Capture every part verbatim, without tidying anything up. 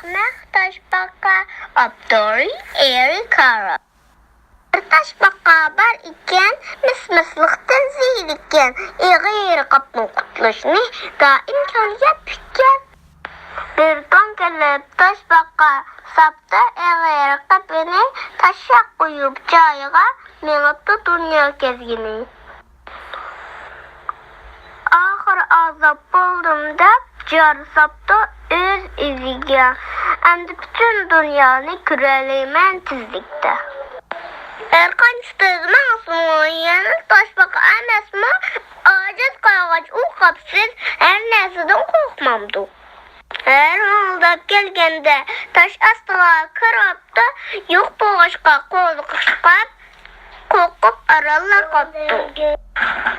مەخ تاشپاقا، ئاپتورى ئېرىك كارل. بىر تاشپاقا بار ئىكەن، مىس-مىسلىقتىن زېرىككەن، ئېغىر قاپنى قۇتۇلۇشنى دائىم كۆڭلىگە پۈككەن. بىر كۈن كېلىپ تاشپاقا ساپتا ئېغىر قېپىنى، تاشلاپ قويۇپ جايىغا مېڭىپتۇ دۇنيا كەزگىنى. ئاخىر ئازاب بولدۇم دەپ، جار ساپتۇ ئۆز ئىزىگە. ئەمدى پۈتۈن دۇنيانى كۆرەلەيمەن تېزلىكتە. ھەر قانچە تېز ماڭسىمۇ، يەنە تاشپاقا ئەمەسمۇ؟ ئاجىز قارغاچ ئۇ قاپسىز، ھەر نەرسىدىن قورقمامدۇ؟ ھەر ۋاڭىلداپ كەلگەندە تاش ئاستىغا كىرىپتۇ، يوق بولغاچقا قورقۇشقا، قورقۇپ ئارانلا قاپتۇ.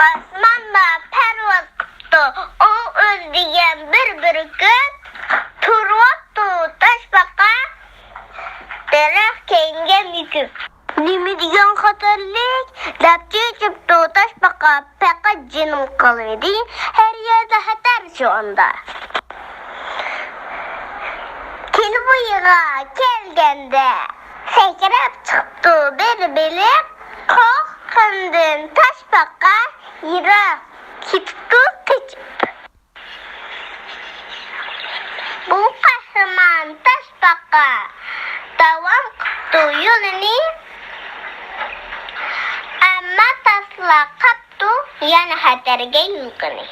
ئاسماندا پەرۋاز قىپتۇ ئۇ ئۆزى دېگەن بىر بۈركۈت، تۇرۇۋاپتۇ تاشپاقا دەرەخ كەينىگە مۆكۈپ. نېمە دېگەن خەتەرلىك! دەپ چېچىپتۇ تاشپاقا، پەقەت جېنىم قالىۋىدى، ھەر يەردە خەتەر شۇ ئاندا. كۆل بويىغا كەلگەندە، سەكرەپ چىقىپتۇ بىر بېلىق، قورققىنىدىن تاشپاقا يىراق كېتىپتۇ قېچىپ. بۇ قەھرىمان تاشپاقا داۋام قىپتۇ يولىنى، ئەمما تاسلا قاپتۇ يەنە خەتەرگە يۈكىنى.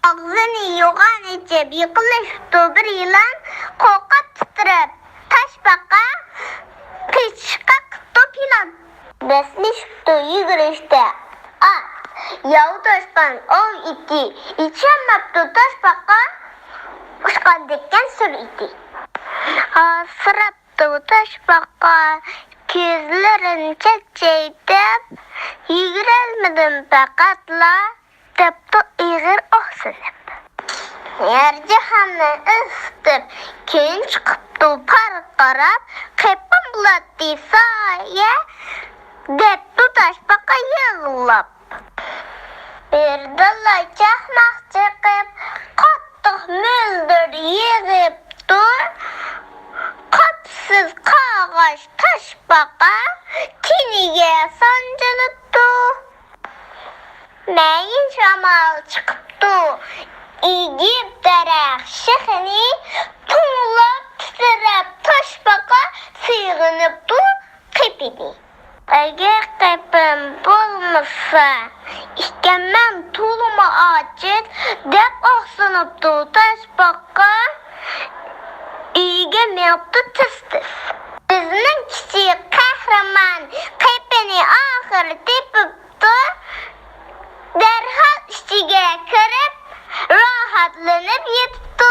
ئاغزىنى يوغان ئېچىپ يېقىنلىشىپتۇ بىر يىلان، قورقۇپ تىترەپ تاشپاقا قېچىشقا قىپتۇ پىلان. بەسلىشىپتۇ يۈگۈرۈشتە ئات، ياۋا توشقان، ئوۋ ئىتى، يېتىشەلمەپتۇ تاشپاقا ئۇچقاندەككەن سۈرئىتى. ھاسىراپتۇ تاشپاقا كۆزلىرىنى چەكچەيتىپ، يۈگۈرەلمىدىم پەقەتلا دەپتۇ ئېغىر ئوھسىنىپ. يەر جاھاننى ئىسسىتىپ، كۈن چىقىپتۇ پارقىراپ، قېپىم بولاتتى سايە، دەپتۇ تاشپاقا يىغلاپ. بىردىنلا چاقماق چېقىپ، قاتتىق مۆلدۈر يېغىپتۇ. قاپسىز قارغاش تاشپاقا تېنىگە سانجىلىپتۇ. مەيىن شامال چىقىپتۇ، ئېگىپ دەرەخ شېخىنى، توڭلاپ تىترەپ تاشپاقا سېغىنىپتۇ قېپىنى. ئەگەر قېپىم بولمىسا ئىكەنمەن تولىمۇ ئاجىز، دەپ ئاقسىنىپتۇ تاشپاقا ئۆيىگە مېڭىپتۇ تېز-تېز. بىزنىڭ كىچىك قەھرىمان قېپىنى ئاخىرى تېپىپتۇ. دەرھال ئىچىگە كىرىپ، راھەتلىنىپ يېتىپتۇ.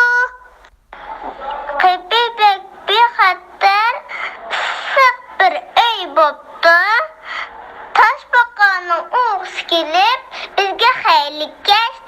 قېپى بەك بىخەتەر، ئىسسىق بىر ئۆي بوپتۇ. تاشپاقانىڭ ئۇيقۇسى كېلىپ، بىزگە خەيرلىك كەچ